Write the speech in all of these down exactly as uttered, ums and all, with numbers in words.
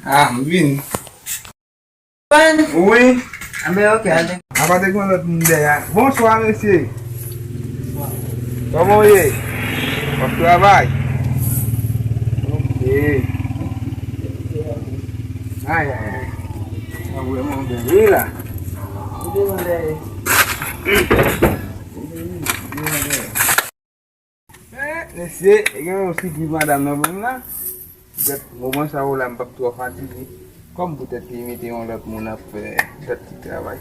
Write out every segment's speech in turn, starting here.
Ah, m vini. Wi. Anben, ok, ale. Apa te gen lòt moun dèyè a. Bonswa, mesye. Kòman w ye? W ap travay? Ok. Ay, ay, ay. Sa vrèman bèl, wi, la. Men, mesye, gen yon sipriz madanm nan ban m la. Petèt, moman sa yo la, m p ap twò fatige. Kòm poutèt li mete yon lòt moun ap fè lòt ti travay.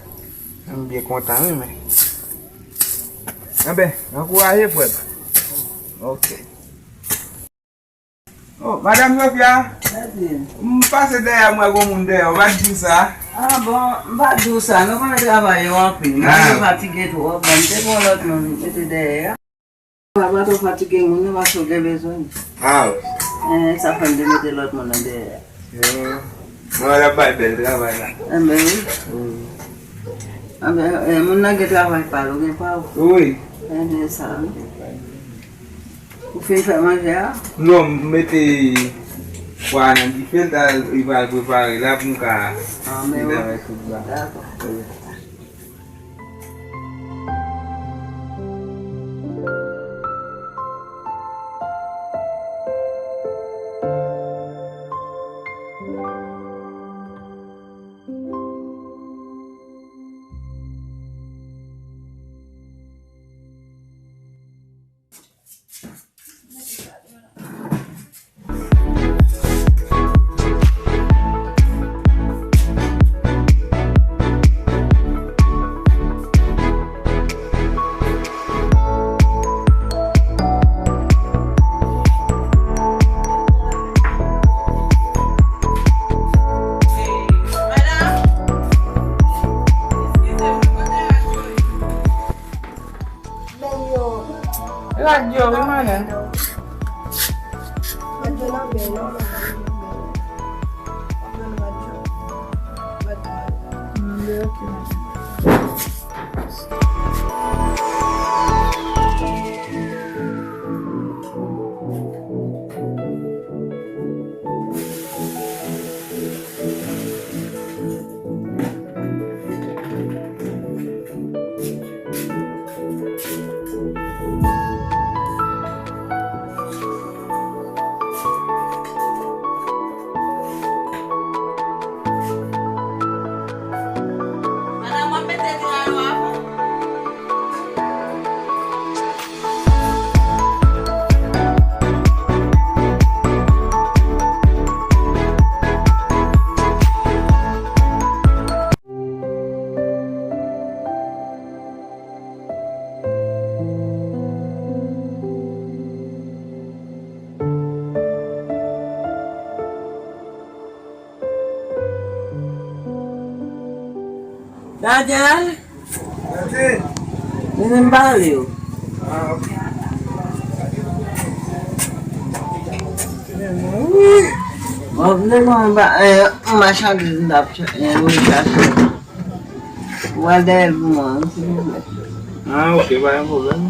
M byen kontan, wi, men. Anben, ankouraje, frè m. Ok. Oh, Madanm Sofia, m pase dèyè, m wè gon moun dèyè, ou pa t di w sa? Ah bon, m pa t di w sa, nou konnen travay yo anpil, men nou fatige twòp, bon, m te gen yon lòt moun mete dèyè a. Pa, pa twò fatige moun nan, paske w gen bezwen. Ah. Eh, sa fè m te mete lòt moun nan dèyè a. Hmm. Mwen, l ap bay bèl travay la. Enben, wi. Hmm. Enben, eh, moun nan gen travay pa l, ou gen pa w. Wi. Enben, sa, wi. Ou fin fè manje a? Non, m mete pwa a nan dife, l ta, li pral prepare la pou m ka... Ah, men wi. Dakò. Wi. Radyo, wi, madanm. Radyo nan men, non, madanm, nan men. Radyo. Mm, ok, madanm. Madanm, w ap mete dra yo avan. Daniel? Mete m pale w. Ah, ok. Bon, m te gen yon ba-, eh, yon machandiz m t ap ch-, eh, voye chache. Ou al dèyè l pou mwen, wi, silvouplè. Ah, ok, pa gen pwoblèm.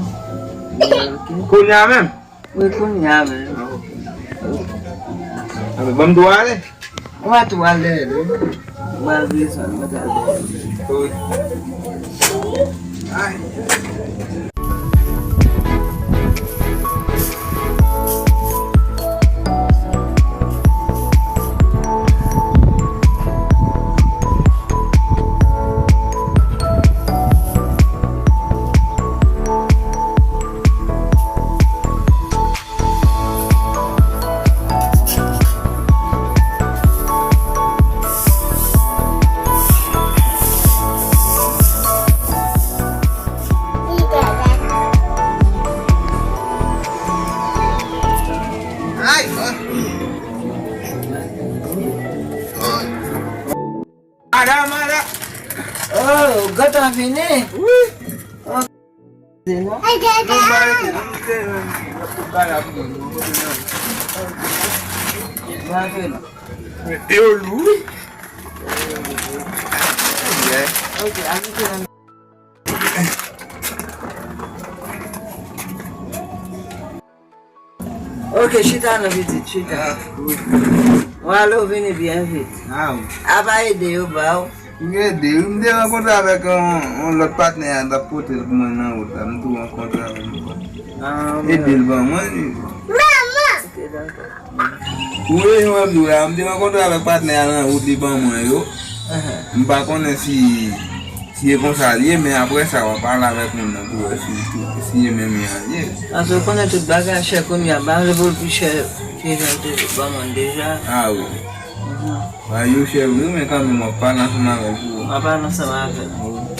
Ok. Kounye a menm? Wi, kounye a menm. Ah, ok. Anben, ban m tou ale. Ou pa tou al dèyè l, wi. Ou al desann, mwen t al dèyè l. Wi. Ay. Ay, madanm, madanm. Oh, ou gentan vini? Wi. Oh, non. Mete yo lou, wi. Ok, ajoute nan. O, Ok, chita non pitit, chita. W ale w vini byen vit. Apa ede yo ba w? M gen ede wi. M te rankontre avèk yon, yon lòt patnè a, t ap pote l pou mwen nan wout la. M tou rankontre avè l. Ede l ban mwen li. Ok, dakò. Ou wè jan w ap di w la, m te rankontre avèk patnè a nan wout, li ban mwen yo. M pa konnen si, si e konsa l ye, men apre sa w ap pale avèk moun nan pou wè si, si, si e menm jan l ye. Paske w konnen tout bagay chè kounye a, m pa vle pou l pi chè ke jan l te ban mwen deja. A wi. Bagay yo chè vre, men kanmenm w ap pale ansanm avè l pou wè. W ap pale ansanm avè l.